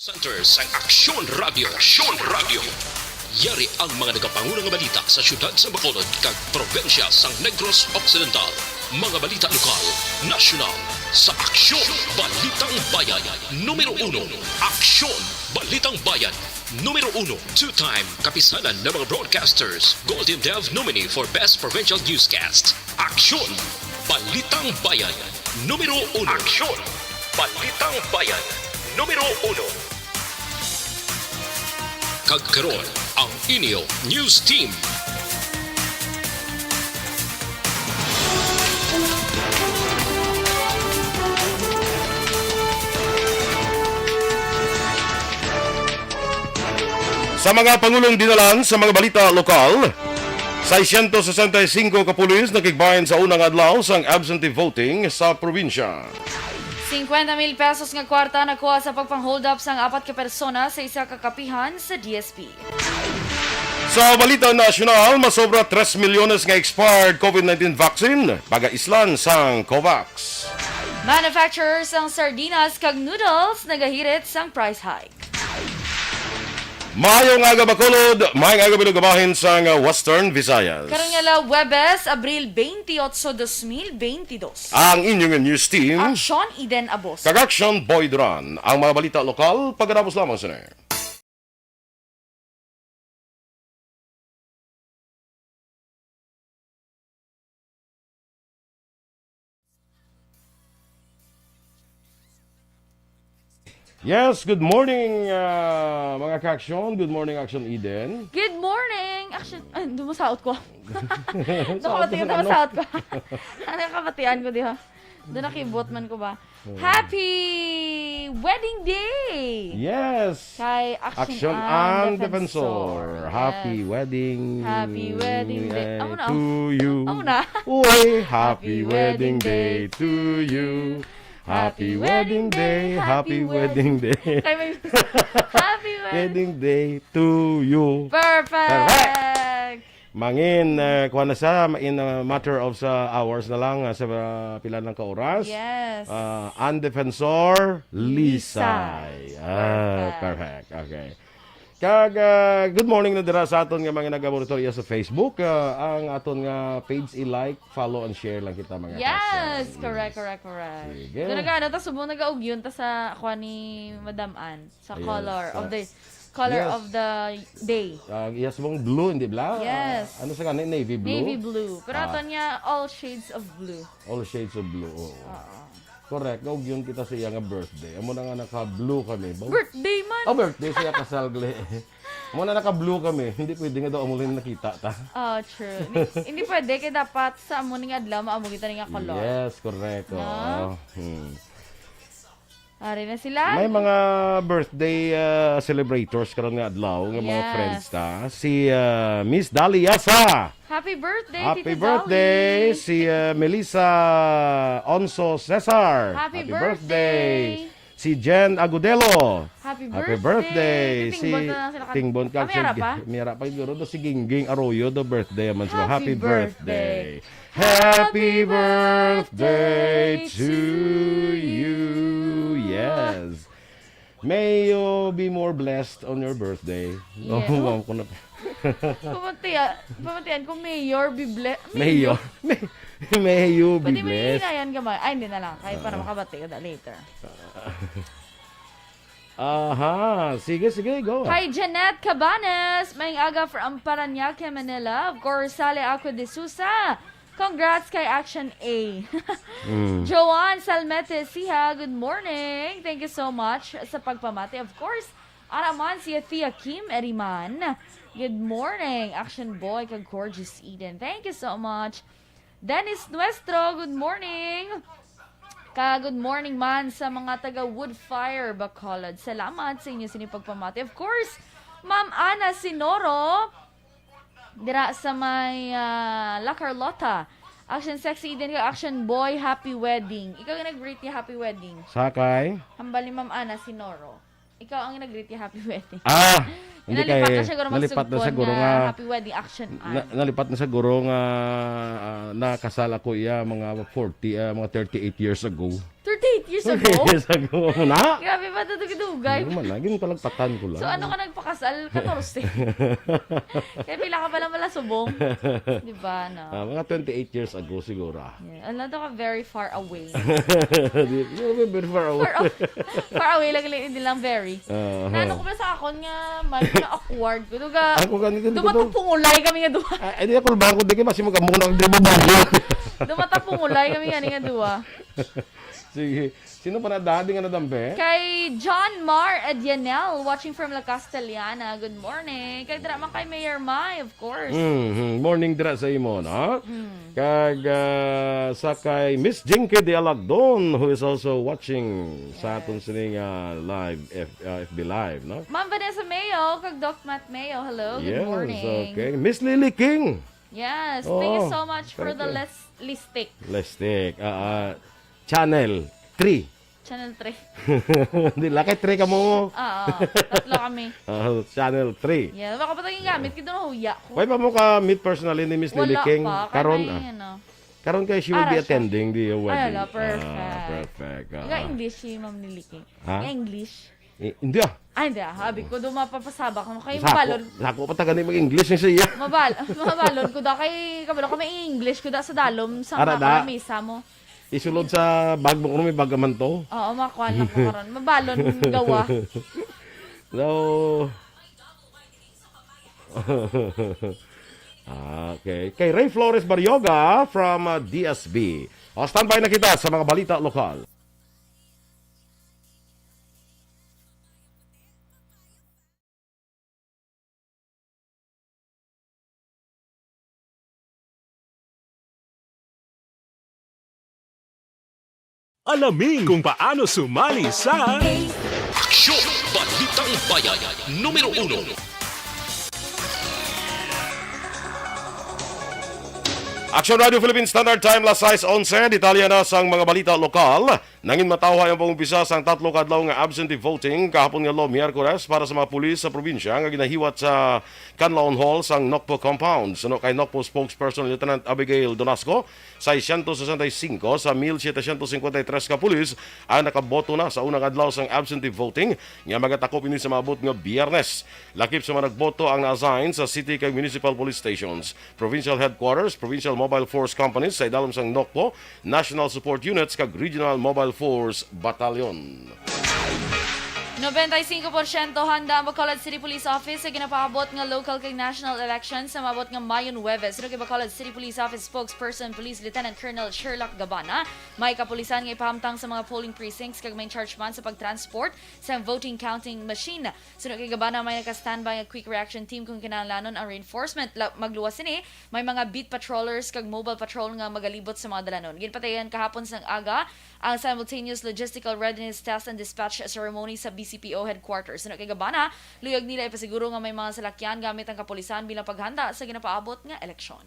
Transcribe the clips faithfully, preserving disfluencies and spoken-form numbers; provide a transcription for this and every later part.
Center sang Aksyon Radio. Aksyon Radio. Yari ang mga nagapanguna nga balita sa siyudad sa Bacolod kag probinsya sang Negros Occidental. Mga balita lokal, nasyonal, sa Aksyon, Balitang Bayan, numero uno. Aksyon, Balitang Bayan, numero uno. Two-time kapisanan ng mga broadcasters, Golden Dove nominee for Best Provincial Newscast. Aksyon, Balitang Bayan, numero uno. Aksyon, Balitang Bayan, numero uno. Kag karon, ang inyo news team. Sa mga pangulong dinalan sa mga balita lokal, seiscientos sesenta y cinco ka pulis nakigbahin sa unang adlaw sang absentee voting sa probinsya. Cincuenta mil pesos nga kwarta nakuha sa pagpang-hold up sang apat ka persona sa isa ka kapihan sa D S P. Sa balita nasyonal, masobra tres milyones nga expired COVID nineteen vaccine pagaislan sang COVAX. Manufacturers sang sardinas kag noodles nagahirit sang price hike. Maayong aga, Bacolod. Maayong aga, binugabahin sang Western Visayas. Karon nga la Huwebes, Abril twenty-eight, dos mil twenty-dos. Ang inyong news team, Aksyon Eden Abos. Kag Aksyon Boy Duran. Ang mga balita lokal, pagkatapos lamang sini. Yes, good morning, ah, mga ka-aksyon. Good morning, Aksyon Eden. Good morning, Aksyon. Ay, dumasaot ko. Dumasaot Dumasaot, ka sa ano? dumasaot ko. Ano yung kabatian ko, di ba? Doon nakibot man ko ba? Hmm. Happy wedding day! Yes! Kay Action Action An An Defensor. Defensor. Happy Yes. wedding Happy wedding day. eh, Amo na. to you. Amo na. Uy, happy Happy wedding wedding day day to to you. you. Happy wedding day, happy wedding day. Kay may happy wedding Wedding day to you. Perfect! Perfect! Mangin, eh, kuha na siya, in a matter of sa hours na lang, ah, sa, ah, pila lang ka oras. Yes. Ah, An Defensor, Lisay. Lisay. Ah, Perfect. perfect. Okay. Kag, ah, good morning na dira sa aton nga mga nagamonitoria sa Facebook. Ah, ang aton nga page, i-like, follow, and share lang kita, mga Yes, kasan. correct, Yes. correct, correct. Sige. Doon nag-ano, tas subong nag-augyon ta sa kuha ni Madam Ann, sa Yes, color of sa the, color Yes. of the day. Ah, yes, mong blue, hindi bla? Yes. Ah, ano sa kanin? Navy blue? Navy blue. Pero Ah. aton niya, all shades of blue. All shades of blue, oo. Oo. Correct. Gaugyon kita sa iya nga birthday. Amo na nga naka-blue kami. Ba? Birthday man. Oh, birthday siya, kasal, gle. Amo na naka-blue kami. Hindi pwede nga daw amo lang nakita ta. Oh, true. Hindi, hindi pwede, kaya dapat sa amo ning adlaw, maamo kita ning nga color. Yes, correct. No? Oo. Hmm. Ari na sila. May mga birthday, ah, celebrators karon nga adlaw, nga mga Yes. friends ta. Si, ah, Miss Dali Yasa. Happy birthday, Happy Tita birthday, Dolly. si, ah, Melissa Onso Cesar. Happy Happy birthday. birthday. Si Jen Agudelo. Happy Happy birthday. birthday. Tingbon Si pa na sila kan-, Tingbon ka, Ah, may ara pa? may ara pa siguro. Do si Gingging Arroyo, do birthday man siya. Happy Happy birthday. birthday. Happy birthday to you. Yes. May you be more blessed on your birthday. Yeah. Oh, wow, ko na. Pamatiya-, pamatian ko, mayor be ble-, Mayor. May, may you be Pwede may blessed. hinayan ka ba? Ay, hindi na lang. Kaya para Ah. makabati ka na later. Aha. Sige, sige, go. Hi, Jeanette Cabanes. Maayong aga from Parañaque, Manila. Of course, Sally Aqua de Sousa. Congrats kay Action A. Mm. Joanne Salmete Siha, good morning. Thank you so much sa pagpamati. Of course, ara man si Thea Kim Eriman. Good morning, Action Boy kag Gorgeous Eden. Thank you so much. Dennis Nuestro, good morning. Ka good morning man sa mga taga Woodfire, Bacolod. Salamat sa inyo sini pagpamati. Of course, Ma'am Ana Sinoro, dira sa may, ah, La Carlota. Action Sexy Eden kag Action Boy, happy wedding. Ikaw yung nag-greet niya, happy wedding. Sakay? Hambal ni Ma'am Ana Sinoro. Ikaw ang nag-greet niya, happy wedding. Ah, hindi Nalipat kay, na siya, guro, nalipat na magsugpon siya, guro, nga nga happy wedding, Action na, An. nalipat na siya, guro, nga, ah, nakasal ako iya mga forty, ah, mga thirty-eight years ago. Thirty-eight Years ago? Years ago na? Grabe ba ito, dugay-dugay? Hindi man, naging palagpatan ko lang. So, ano ka nagpakasal? Katorse. Kaya pila ka pala malasubong? Di ba, no? Ah, mga twenty-eight years ago siguro. Yeah. Ano to ka, very far away. Di, di, very far away. Far, aw- far away lang, hindi lang very. Ah, Naano ko ba sa akon nga, man, na awkward ko. Duga, Ako ganito, ganito. dumatapungulay kami nga duha. Ah, eh, di ako, bangko, di kayo, mas yung mag-among na, di mo bangko. Dumatapungulay kami nga, nga duha. Sige. Sino pa na dati nga nadambe? Kay John Mar Edianel, watching from La Castellana. Good morning. Kay dira man kay Mayor Mai, of course. Mhm. Morning dira sa imo, no? Mm. Kag, ah, sa kay Miss Jinky de Alagdon, who is also watching sa Yes. aton sining, ah, live, F-, ah, F B Live, no? Ma'am Vanessa Mayo, kag Doc Matt Mayo, hello, good Yes, morning. okay. Miss Lily King. Yes, thank you Oo, so much for thank the you. lis-, listik. Listik. Ah, ah, Channel three. Channel three. Di, lakay three ka mo. Oo, tatlo kami. Ah, Channel three. Yeah, baka pa tayong gamit, kita na huya ko. Why pa mo ka meet personally ni Miss Lily Wala King? pa. Karon, Kaya ah. yan, oh. Karon kay she will Ara be siya. attending the wedding. Ay, ala, perfect. Ah, perfect. Ah. Nga English si Ma'am Lily King. Ha? Nga English. Eh, hindi ah. Ay, hindi ah. Sabi ko, doon mapapasabak mo. Kayo Sako, mabalon. sako pa taga ni mag-English ni siya. Mabal-, mabalon ko da kay kabalo ko may English ko da sa dalom sa Ara mga da. misa mo. Isulod sa bag mo, kung may bag man to. Oo, makuha lang ko karon. Mabalon gawa. So, okay. Kay Ray Flores Barrioga from, uh, D S B. O, standby na kita sa mga balita lokal. Alamin kung paano sumali sa Aksyon! Balitang Bayan, numero uno. Aksyon Radio Philippine Standard Time, las sais onse. Detalye na sang mga balita lokal. Nangin matawhay ang pangumpisa sang tatlo ka adlaw nga absentee voting kahapon nga adlaw, Miyerkules, para sa mga pulis sa probinsya nga ginahiwat sa Canlaon Hall sang Nocpo Compound. Suno kay Nocpo spokesperson Lieutenant Abigail Donasco, seiscientos sesenta y cinco sa mil setecientos cincuenta y tres ka pulis ang nakaboto na sa unang adlaw sang absentee voting nga magatakop ini sa maabot nga Biyernes. Lakip sa mga nagboto ang na-assign sa city kag municipal police stations, provincial headquarters, provincial mobile force companies sa idalom sang Nocpo, National Support Units, kag Regional Mobile Force Battalion. Noventa y cinco por ciento handa ang Bacolod City Police Office sa ginapaabot nga local kag national elections sa maabot nga Mayo nuwebe. Suno kay Bacolod City Police Office Spokesperson Police Lieutenant Colonel Sherlock Gabana, may kapulisan nga ipahamtang sa mga polling precincts kag may in charge man sa pag-transport sa voting counting machine. Suno kay Gabana, may naka-standby nga quick reaction team kung kinahanglanon ang reinforcement. La-, magluwas sini, may mga beat patrollers kag mobile patrol nga magalibot sa mga dalanon. Ginpatigayon kahapon sang aga ang simultaneous logistical readiness test and dispatch ceremony sa B C P O headquarters. Suno kay Gabana, luyag nila ipasiguro nga may mga salakyan gamit ang kapulisan bilang paghanda sa ginapaabot nga eleksyon.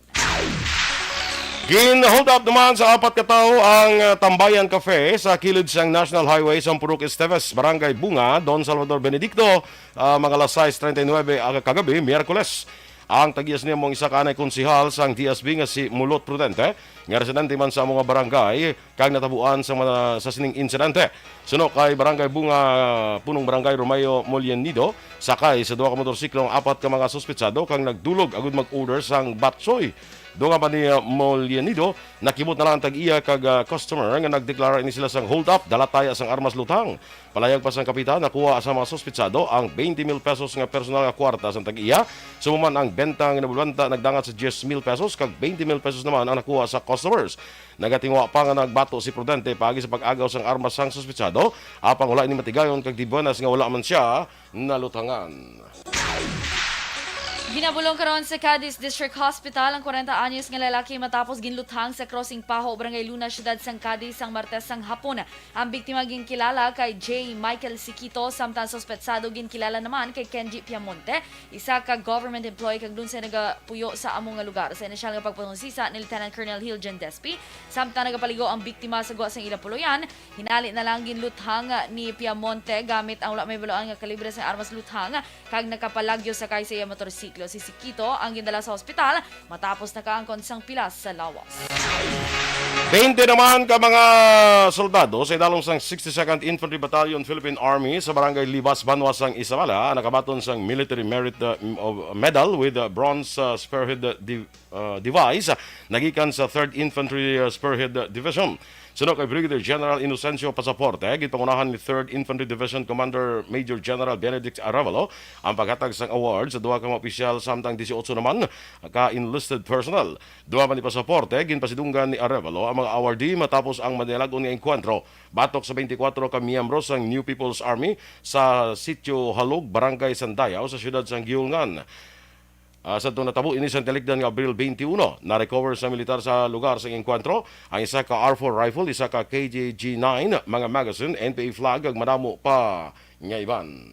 Gin-hold up naman sa apat ka tawo ang, uh, Tambayan Cafe sa kilid sang National Highway sa Purok Esteves, Barangay Bunga, Don Salvador Benedicto, uh, mga alas sais treinta y nuebe kagabi, Miyerkules. Ang tag-iya sini amo ang isa ka anay konsehal sang D S B nga si Mulot Prudente, nga residente man sa amo nga barangay, kag natabuan sa mga, sa sining insidente. Suno kay Barangay Bunga, Punong Barangay Romeo Molienido, sakay sa duha ka motorsiklo ang apat ka mga suspetsado kag nagdulog agud mag-order sang batchoy. Dungan pa ni, uh, Molienido, nakibot na lang ang tag-iya kag, uh, customer nga nagdeklara ini sila sang hold up, dala taya sang armas luthang. Palayag pa sang kapitan, nakuha sa mga suspetsado ang twenty mil pesos nga personal nga kwarta sang tag-iya. Sumuman ang benta nga nabulanta nagdangat sa diyes mil pesos kag twenty mil pesos naman ang nakuha sa customers. Nagatinguha pa nga nagbato si Prudente paagi sa pag-agaw sang armas sang suspetsado, apang wala ini matigayon kag dibuenas nga wala man sia naluthangan. Ginabulong karon sa Cadiz District Hospital ang kwarenta anyos nga lalaki matapos ginluthang sa Crossing Paho, Barangay Luna, siyudad sang Cadiz, sang Martes sang hapon. Ang biktima ginkilala kay J Michael Siquito, samtang suspetsado ginkilala naman kay Kenji Piamonte, isa ka government employee kag lunsay nagapuyo sa amo nga lugar. Sa inisyal nga pagpangusisa ni Lieutenant Colonel Hilgen Despi, samtang nagapaligo ang biktima sa gwa sang ila puloy-an, hinali na lang ginluthang ni Piamonte gamit ang wala mahibaluan nga kalibre sang armas luthang kag nakapalagyo sakay sa iya motorsiklo. Si Siquito ang gindala sa hospital matapos nakaangkon sang pilas sa lawas. Twenty naman ka mga soldado sa idalom sang sixty-second Infantry Battalion, Philippine Army, sa Barangay Libas, Banwa sang Izabal, nakabaton sang Military Merit, uh, of Medal with, uh, Bronze, uh, Spearhead, uh, Div-, uh, Device, uh, nagikan sa Third Infantry, uh, Spearhead, uh, Division. Suno kay Brigadier General Inocencio Pasaporte, ginpangunahan ni Third Infantry Division Commander Major General Benedict Arevalo ang paghatag sang award sa duha ka mga opisyal, samtang dieciocho naman ka enlisted personnel. Duha man ni Pasaporte, ginpasidunggan ni Arevalo ang mga awardee matapos ang madinalag-on nga engkwentro batok sa twenty-four ka miyembro sang New People's Army sa Sitio Halog, Barangay Sandayaw, sa siyudad sang Guiulngan. Ah, sa itong natabo ini sa talikdan nga Abril twenty-one, na-recover sa militar sa lugar sa engkwentro ang isa ka R four rifle, isa ka K G G nine, mga magazine, N P A flag, kag madamo pa nga iban.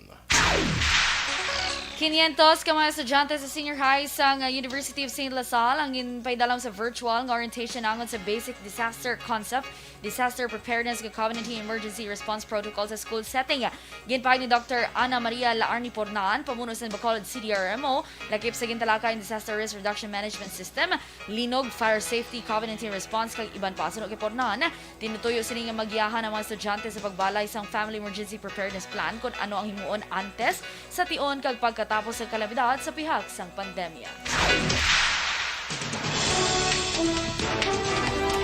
Kinyentos ka mga estudyante sa senior high sang, uh, University of Saint La Salle ang ginpaidalam sa virtual nga orientation naangon sa basic disaster concept, disaster preparedness, ug community emergency response protocol sa school setting. Ginpahayag ni Doctor Ana Maria Laarni Pornan, pamuno sa Bacolod C D R M O, lakip sa gintalakay ang Disaster Risk Reduction Management System, linog, fire safety, COVID nineteen response, kag iban pa. Suno kay Pornan, tinutuyo sini nga magiyahan ang mga estudyante sa pagbalay sang Family Emergency Preparedness Plan kon ano ang himuon antes, sa tion, kag pagkatapos sang kalamidad sa pihak sang pandemya.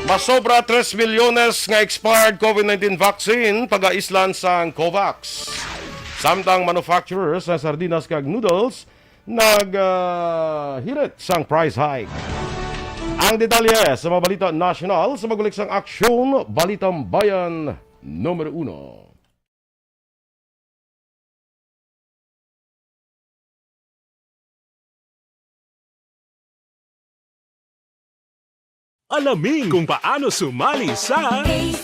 Masobra tres milyones nga expired COVID nineteen vaccine pagaislan sang COVAX. Samtang manufacturers sa sardinas kag noodles nag, ah, hirit sang price hike. Ang detalye sa mga balita nasyonal sa magulik sang Aksyon Balitang Bayan numero uno. Alamin kung paano sumali sa A C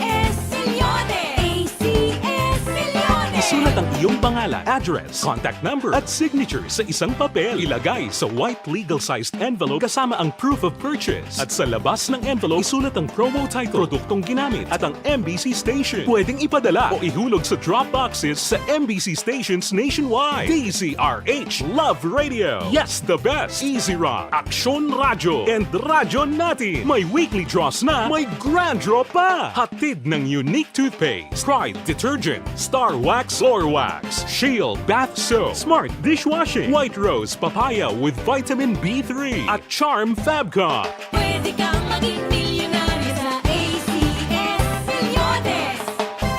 S Milyones! A C S Milyones! Isulat ang iyong pangalan, address, contact number, at signature sa isang papel. Ilagay sa white legal-sized envelope kasama ang proof of purchase. At sa labas ng envelope, isulat ang promo title, produktong ginamit, at ang M B C station. Pwedeng ipadala o ihulog sa drop boxes sa M B C stations nationwide. D Z R H, Love Radio, Yes the Best, Easy Rock, Aksyon Radyo, and Radyo Natin. May weekly draws na, may grand draw pa. Hatid ng Unique Toothpaste, Pride Detergent, Star Wax, Floor Wax, Shield Bath Soap, Smart Dishwashing, White Rose Papaya with Vitamin B three, at Charm Fabcon. Pwede kang maging milyonaryo sa A C S Milyones.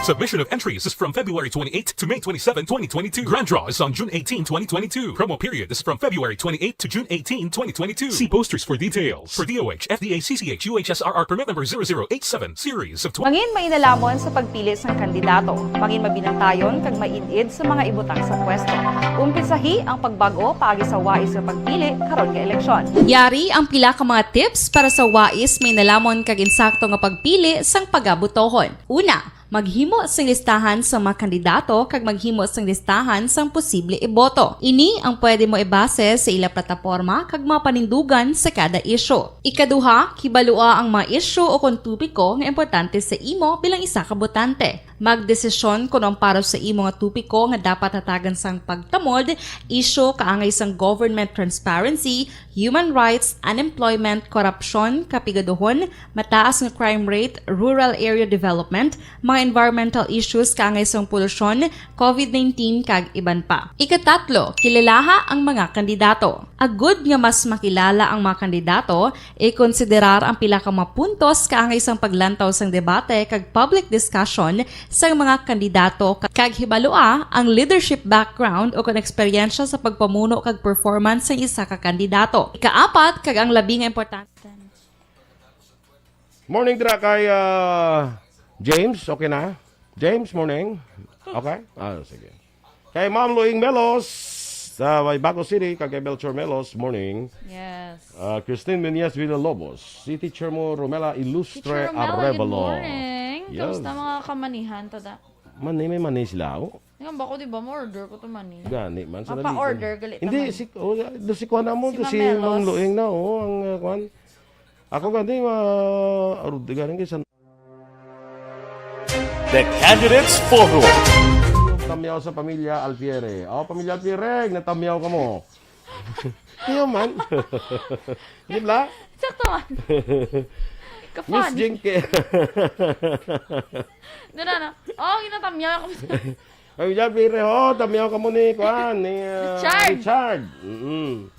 Submission of entries is from February twenty-eighth to May twenty-seven, twenty twenty-two. Grand draw is on June eighteen, twenty twenty-two. Promo period is from February twenty-eighth to June eighteen, twenty twenty-two. See posters for details. For D O H, F D A, C C H, U H S R R permit number zero zero eight seven, series of twenty. Mangin mainalhamon sa pagpili sang kandidato. Mangin mabinantayon kag maid-id sa mga ibutang sa pwesto. Umpisahi ang pagbag-o paagi sa wais nga pagpili karon nga eleksyon. Yari ang pila ka mga tips para sa wais, mainalhamon kag insakto nga pagpili sang pagabotohon. Una, maghimo sing listahan sa mga kandidato kag maghimo sing listahan sang posible iboto. Ini ang pwede mo ibase sa ila plataporma kag mga panindugan sa kada isyu. Ikaduha, kibalua ang mga isyu o kon topiko nga importante sa imo bilang isa ka botante. Magdesisyon kon ang para sa imo nga topiko nga dapat hatagan sang pagtamod, isyu kaangay sang government transparency, human rights, unemployment, korupsyon, kapigaduhon, mataas nga crime rate, rural area development, mga environmental issues kaangay sang polusyon, COVID nineteen, kag iban pa. Ikatatlo, kilalaha ang mga kandidato. Agud nga mas makilala ang mga kandidato, ikonsiderar ang pila ka mga puntos kaangay sang paglantaw sang debate kag public discussion sang mga kandidato, ka-, kag hibalua ang leadership background o kon eksperyensya sa pagpamuno kag performance sang isa ka kandidato. Ikaapat, kag ang labi nga importante. Morning dira kay, ah, James, okay na? James, morning. Okay? Ah, sige. Kay Ma'am Luing Melos, sa may Bago City, kag kay Melchor Melos, morning. Yes. Ah, Christine Menyes Villalobos, si teacher mo, Romela Ilustre Teacher Romela, good Arevalo. Morning. Yes. Kamusta mga kamanihan, tada? Mani, may mani sila, oh. Nga ba ko, di ba, mo-order ko to mani? Gani man, sa Mapa-order, nalitan. Gali ta Hindi, man. Si, oh, do si kuan na mo, Si to si Ma'am Melos. Mang Luing na, oh, ang, uh, kuan. Ako gani, ma-, arud, gani kay San- The Candidates Forum. Tamyaw sa pamilya Alfiere. Oh, pamilya Alfiere, natamyaw ka mo. Tiyo man. Di ba? Sakto man. Ka-funny. Jinky. Dala na. Oh, ginatamyaw ako. Ay, yan, pire, ho. Tamyaw ka mo ni, kuan, ni, ah, Richard. Richard. Mm-mm.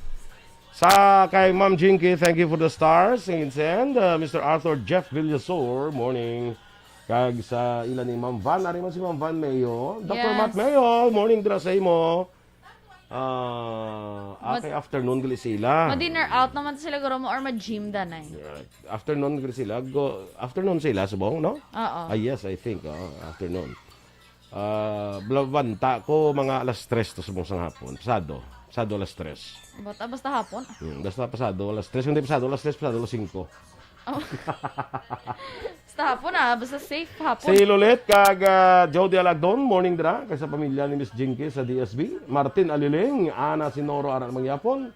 Sa kay Ma'am Jinky, thank you for the stars. And send, uh, Mister Arthur Jeff Villasor, morning. Kag sa ila ni Ma'am Van, ari man si Ma'am Van Mayo. Doctor Yes. Matt Mayo, morning dira sa imo. Ah, ah, Mag- kay afternoon gali sila. Ma-dinner out naman sila, guro mo, or ma-gym danay? Right. Afternoon gali sila. Go, afternoon sila, subong, no? Oo. Ah, yes, I think. Oo, afternoon. Ah, blabanta ko mga alas tres to subong sang hapon. Pasado. Pasado alas tres. Basta, basta hapon. Hmm, basta pasado alas tres. Hindi pasado alas tres, pasado alas singko. Oh. Basta hapon, ah. Basta safe hapon. Si Lolet kag, ah, Jody Alagdon, morning dira. Kay sa pamilya ni Miss Jinky sa D S B. Martin Aliling, Ana Sinoro, ara mangyapon.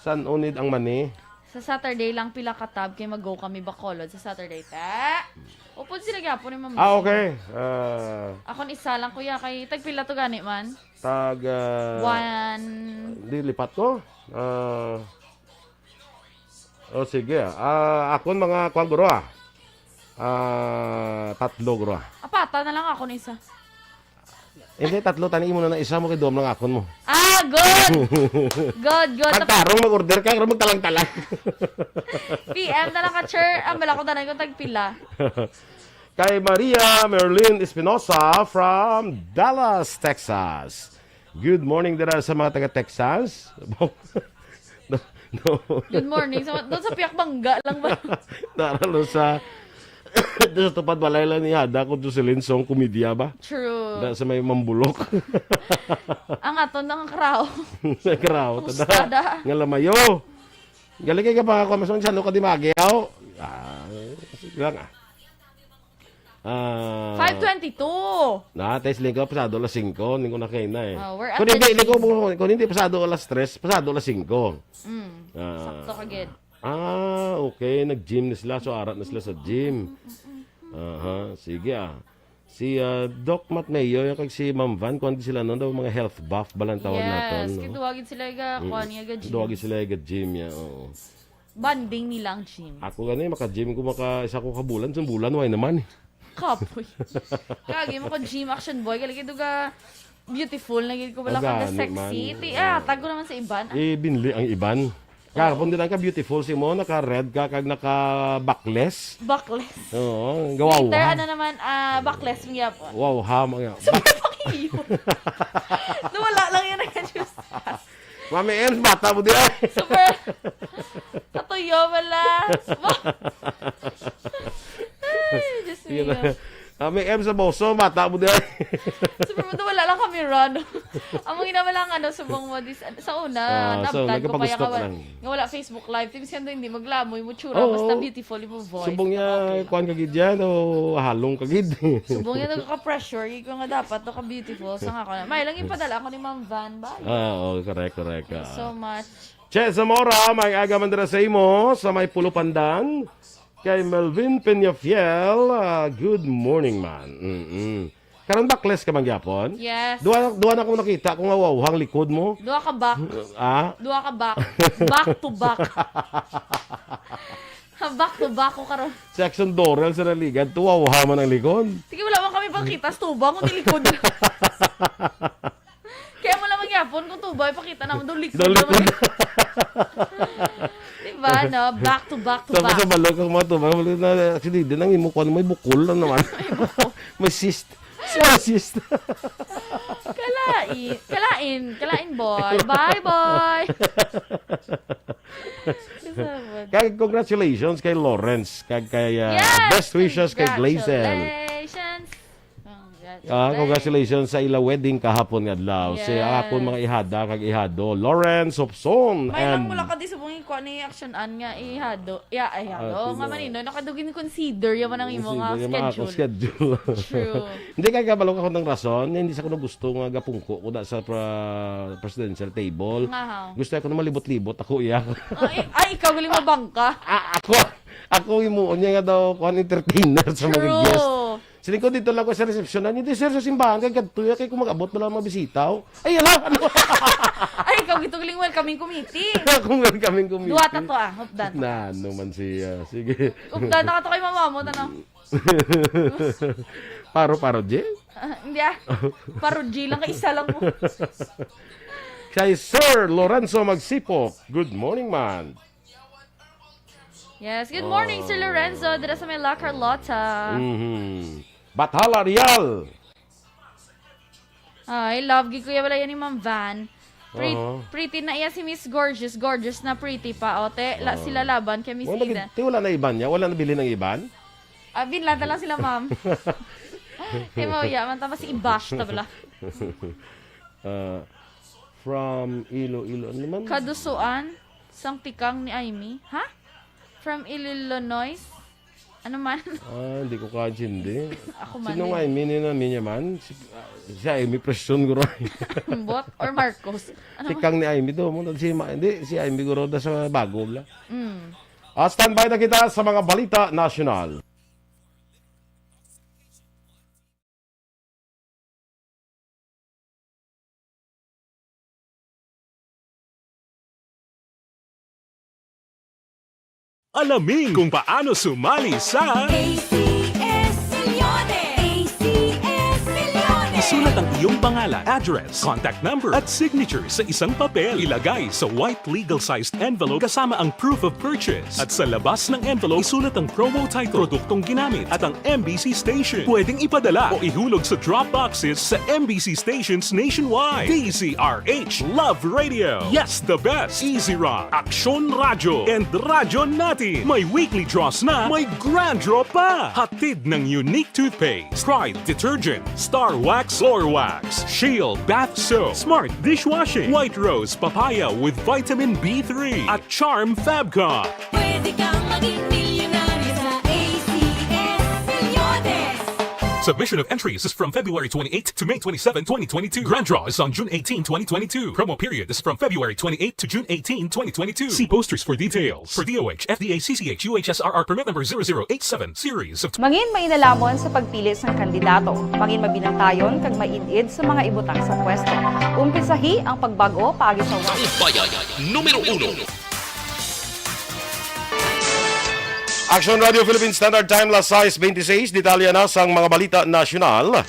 San unid ang mani? Sa Saturday lang pila ka tab kay mag-go kami Bacolod sa Saturday. Ta. Upod sila gyapon ni Ma'am Ah, Missy. Okay. Ah, Akon isa lang, kuya, kay tagpila to gani man? Tag, ah, One. Di lipat ko. Ah, oh, sige. Ah, akon mga kuwan, guro, ah. Ah, tatlo, guro, ah. Apata na lang akon isa. Hindi, tatlo, tani imo na na isa mo kay duha lang akon mo. Ah, good! Good, good. Pagtarong, mag-order ka, pero magtalang-talang. P M na lang ka, sir. Ang bala ko, tanay ko, tagpila. Kay Maria Merlin Espinosa from Dallas, Texas. Good morning dira sa mga taga Texas. No, no. Good morning. Sa, doon sa Piakbangga lang ba? Dara lo sa, doon sa Tupad Balay lang ni Hada kung doon si Linsong Komedya ba? True. Da sa may Mambulok. Ang aton, ang kraw. Sa kraw. Ang tada. Ustada. Nga lamayo. Galing kay ka pa ako, mas mansano ka di magiaw. Ah, sige lang ah. Ah, Five twenty-two. Na, tayo sa linggo, pasado alas singko, hindi ko na kayo na eh. Ah, we're at Kung hindi, the hindi ko, gym. Kung hindi pasado alas tres, pasado alas singko. Mm, Ah. Sakto ka, gid. Ah, okay. Nag-gym na sila, so arat na sila sa gym. Aha, sige ah. Si ah, Doc Matt Mayo, yung kag si Ma'am Van, kuwan di sila nun, daw mga health buff, balang tawag Yes, naton, no? Kay duwagin sila ga, Mm. kuwan nga ga gym. Duwagin sila ga gym, ya, oo. Bonding nila ang gym. Ako gani, maka-gym ko, maka, isa ko kabulan, isang bulan, why naman eh? Kapoy. Kagi mo ko gym action boy, kaya lagi duga beautiful, lagi ko wala Ah, ka gani sexy. man. Ti, ah, Oo. Tago naman sa iban. Ah. Eh, binli ang iban. Kahapon Oo. Din ang ka beautiful si mo, naka-red ka, kag naka-backless. Backless. Oo, gawaw, Later, ha? Ano naman, ah, backless mo yapon. Wow, ha, mga Super pangiyo. Nawala lang yun ang juice. Mami Ems, bata mo di ay. Super. Katuyo wala. Ay, Diyos Sige mio. Na. Mami Ems sa boso, bata mo di ay. Super mo, wala lang kami ron. Ang mga ginawala nga, ano, subong mo, dis-, sa una, Ah, so, nabtan ko pa nagkapag-stalk yan, nga wa-, lang. Nga wala Facebook Live. Timis yan doon, hindi maglamoy mo tsura. Oo. Basta beautiful yung voice. Subong niya, Okay lang. Kuwan ka gid yan, o halong ka gid. Subong niya, nagka-pressure. Yung nga dapat, no, ka-beautiful. Sa nga ako na. May lang yung padala ako ni Ma'am Van ba? Ah, oo, correct, correct. Thank you Ah. So much. Che Zamora, may aga man dira sa imo, sa may Pulo Pandan. Kay Melvin Peñafiel, ah, good morning, man. Mm-mm. Karon backless ka man gyapon? Yes. Duha, duha na akong nakita kung nga wawhang likod mo. Duha ka back. Ah? Duha ka back. Back to back. Back to back ko karon. Si Action Dorel sa naligan, tuwawa man ang likod. Sige, wala man kami pangkita sa tubang, kundi likod. Kaya mo naman yapon kung tubang, ipakita naman daw likod Daw likod. Naman. Diba, no? Back to back to Tapos back. Sa balok ang mga tubang, balok na, actually, din ang imo kuwan, may bukol lang naman. May bukol. May cyst. May cyst. Kalain. Kalain. Kalain, boy. Bye, boy. Kasabot. Kag congratulations kay Lawrence. Kag kay, ah, Yes! Best wishes kay Gleison. Congratulations. Ah, congratulations sa ila wedding kahapon nga adlaw. Si Yes. Akon mga ihada kag ihado, Lawrence Hopson May lang and mula ka di subong ikuha ni Action Ann nga ihado. Ya, ay, Ah, ihado. Nga sino? Maninoy, nakadugin consider yaman ang imo nga Consider yaman akong schedule. Schedule. True. Hindi kay kabalo ka ng rason, hindi sa kuno gusto nga gapungko ko da sa pra-, presidential table. Nga, ha? Gusto ko na malibot-libot ako iya. Ay, ay, ikaw galing mabangka. Ah, ako, ako himuon niya nga daw kuan entertainer sa mga True. Guest. Siling ko, "Dito lang ko sa resepsyonan." "Hindi, sir, sa simbahan kay kadto ya, kay kung mag-abot mo lang mga bisita, oh." Ay, ala, ano? Ay, ikaw gito galing welcoming committee. Kung welcoming committee. Duha ta to, ah, hupdan. Na, ano man siya. Sige. Hupdan na ka to kay mama mo, tanong. Paro-paro, Jay? Ah, hindi, ah. Paro, Jay lang, kay isa lang mo. Kay Sir Lorenzo Magsipok. Good morning, man. Yes, good morning, Sir Lorenzo, dira sa may La Carlota. Mhm. Bathala Real. Ay, love gid kuya, wala yan ni Ma'am Van. Pre- Oo. Pretty na iya si Miss Gorgeous, gorgeous na pretty pa. O, te, la, Oo. sila laban kay Miss Wala Ida. gid, ti, wala na iban niya? Wala na bilhin ang iban? Ah, binlada lang sila, ma'am. Kay mauya man, tapos i-bash ta bala. Ah, from Iloilo, ano naman? Kadusuan, sang tikang ni Aimee. Ha? From Illinois? Ano man? Ah, hindi ko kaintindi. Ako man Sino din. nga Aimee ni na niya man? Si, ah, si Aimee Presyon guro. Bot or Marcos? Ano man? Tikang ni Aimee to. Mo, si Ma, hindi, si Aimee guro da sa bago bla. Mm. Ah, standby na kita sa mga balita nasyonal. Alamin kung paano sumali sa A C S Millones. A C S Millones. Isulat ang iyong pangalan, address, contact number, at signature sa isang papel. Ilagay sa white legal-sized envelope kasama ang proof of purchase. At sa labas ng envelope, isulat ang promo title, produktong ginamit, at ang M B C station. Pwedeng ipadala o ihulog sa drop boxes sa M B C stations nationwide. D Z R H, Love Radio. Yes, the best. Easy Rock, Aksyon Radyo, and Radyo Natin. May weekly draws na, may grand draw pa. Hatid ng Unique Toothpaste, Pride Detergent, Star Wax, Floor Wax, Shield Bath Soap, Smart Dishwashing, White Rose Papaya with Vitamin B three, at Charm Fabcon. Pwede kang maging milyonaryo sa A C S Millones. Submission of entries is from February twenty-eight to May twenty-seven, twenty twenty-two. Grand draw is on June eighteen, twenty twenty-two. Promo period is from February twenty-eight to June eighteen, twenty twenty-two. See posters for details. For D O H, F D A, C C H, U H S R R permit number zero zero eight seven, series of Mangin mainalaman sa pagpili sang kandidato. Mangin mabinantayon kag maid-id sa mga ibutang sa pwesto. Umpisahi ang pagbag-o paagi sa Ang bayan numero uno. Action Radio Philippine Standard Time, las sais beintiseis. Detalye na sang mga balita nasyonal.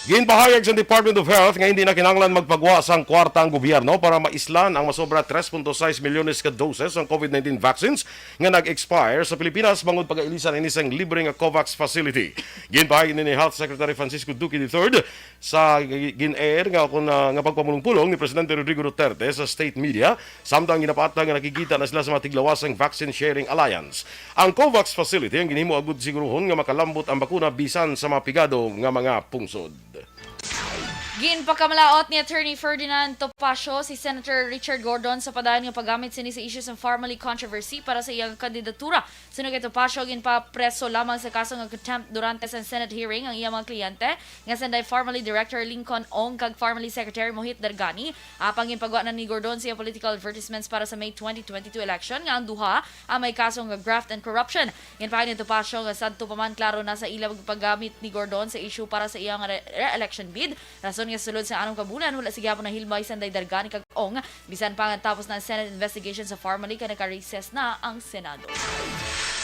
Ginpahayag sa Department of Health nga hindi na kinahanglan magpagwa sang kwarta ang gobyerno para maislan ang masobra tres punto sais milyones ka doses sang COVID nineteen vaccines nga nag-expire sa Pilipinas bangod pagailisan ini sang libre nga COVAX facility. Ginpahayag ini ni Health Secretary Francisco Duque the third sa gi-, gin-air nga, kun, ah, nga pagpamulong-pulong ni Presidente Rodrigo Duterte sa state media, samtang ginapaathag nga nakikita na sila sa mga tiglawas sang Vaccine Sharing Alliance. Ang COVAX facility ang ginhimo agud siguruhon nga makalambot ang bakuna bisan sa mga pigado nga mga pungsod. Ginpakamalaot ni Attorney Ferdinand Topacio si Senator Richard Gordon sa padayon nga paggamit sini sa isyu sang Farmally controversy para sa iyang kandidatura. Suno kay Topacio, ginpapreso lamang sa kaso nga contempt durante sa Senate hearing ang iyang mga kliyente, nga sanday Farmally Director Lincoln Ong kag Farmally Secretary Mohit Dargani. Apang ginpagwa na ni Gordon sa iyang political advertisements para sa May twenty twenty-two election, nga ang duha ang may kaso nga graft and corruption. Ginpahayag ni Topacio nga sadto pa man klaro na sa ila paggamit ni Gordon sa issue para sa iyang re-, re-election bid, rason nga sulod sa anom ka bulan wala sa gihapon nahilmay sanday Dargani kag Ong, bisan pa nga tapos na ang Senate investigation sa Farmally kag naka-recess na ang Senado.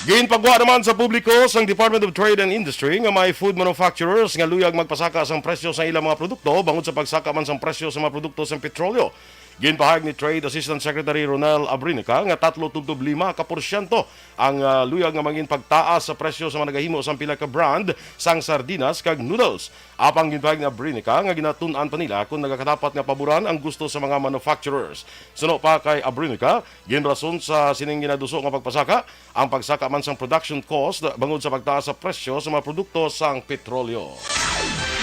Ginpagwa naman sa publiko sang Department of Trade and Industry nga may food manufacturers nga luyag magpasaka sang presyo sa ilang mga produkto bangod sa pagsaka man sang presyo sa mga produkto sang petrolyo. Ginpahayag ni Trade Assistant Secretary Ronel Abrinica nga tatlo tubtob lima ka porsyento ang, ah, luyag nga mangin pagtaas sa presyo sa mga nagahimo sang pila ka brand sang sardinas kag noodles. Apang ginpahayag ni Abrinica nga ginatun-an pa nila kon nagakadapat nga paboran ang gusto sa mga manufacturers. Suno pa kay Abrinica, ginrason sa sining ginaduso nga pagpasaka ang pagsaka man sang production cost bangod sa pagtaas sa presyo sa mga produkto sang petrolyo.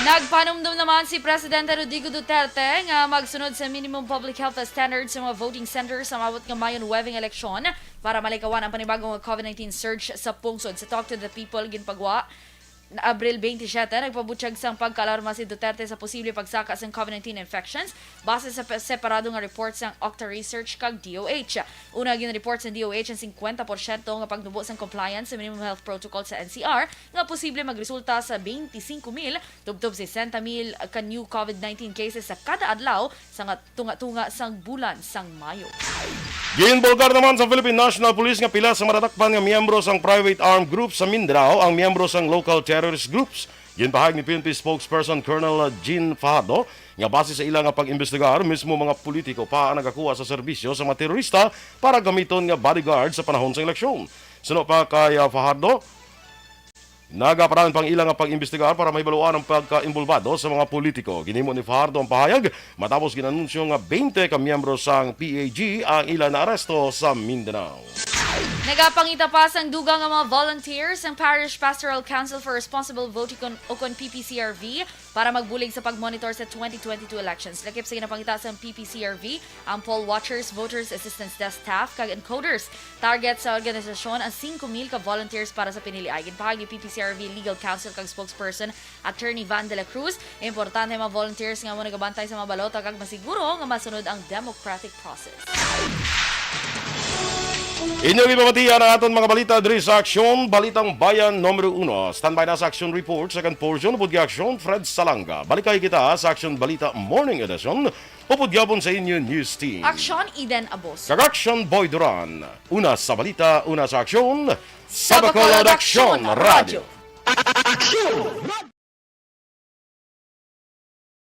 Nagpanumdom naman si Presidente Rodrigo Duterte nga magsunod sa minimum public health standards sa mga voting centers sa maabot nga Mayo nuwebe nga eleksyon para malikawan ang panibagong COVID nineteen surge sa pungsod. Sa Talk to the People, ginpagwa Abril twenty-seven, nagpabutyag sang pagkaalarma si Duterte sa posible pagsaka sang COVID nineteen infections base sa pe-, separado nga report sang Octa Research kag D O H. Una, gin-report sang D O H ang fifty percent nga pagnubo sang compliance sa minimum health protocol sa N C R nga posible magresulta sa twenty-five mil tubtob sixty mil ka new COVID nineteen cases sa kada adlaw sa nga tunga-tunga sang bulan sang Mayo. Ginbulgar naman sa Philippine National Police nga pila sa madadakpan nga miyembro sang private armed group sa Mindanao ang miyembro sang local terrorist groups. Ginpahayag ni P N P spokesperson Colonel Jean Fajardo nga base sa ila nga pag-imbestigar, mismo mga politiko pa ang nagakuha sa serbisyo sa mga terorista para gamiton nga bodyguard sa panahon sa eleksyon. Suno pa kay, ah, Fajardo, nagapadaan pang ila nga pag-imbestigar para mahibaluan ang pagkaimbulbado sa mga politiko. Ginhimo ni Fajardo ang pahayag matapos ginanunsyo nga twenty ka miyembro sang P A G ang ila naaresto sa Mindanao. Nagapangita pa sang dugang nga mga volunteers ang Parish Pastoral Council for Responsible Voting, ukon P P C R V, para magbulig sa pag-monitor sa twenty twenty-two elections. Lakip sa ginapangita sang P P C R V, ang poll watchers, voters assistance desk staff, kag encoders. Target sa organisasyon ang five mil ka volunteers para sa piniliay. Ginpahayag ni P P C R V legal counsel kag spokesperson Attorney Van de la Cruz, importante ang mga volunteers nga amo nagabantay sa mga balota kag masiguro nga masunod ang democratic process. Inyo gipamatian ang aton mga balita diri sa Aksyon, Balitang Bayan numero uno. Standby na sa Aksyon Report, second portion, upod kay Aksyon Fred Salanga. Balikay kita sa Aksyon Balita Morning Edition, upod gyapon sa inyo news team. Aksyon Eden Abos. Kag Aksyon Boy Duran. Una sa balita, una sa aksyon. Sa Bacolod Aksyon Radyo. Aksyon!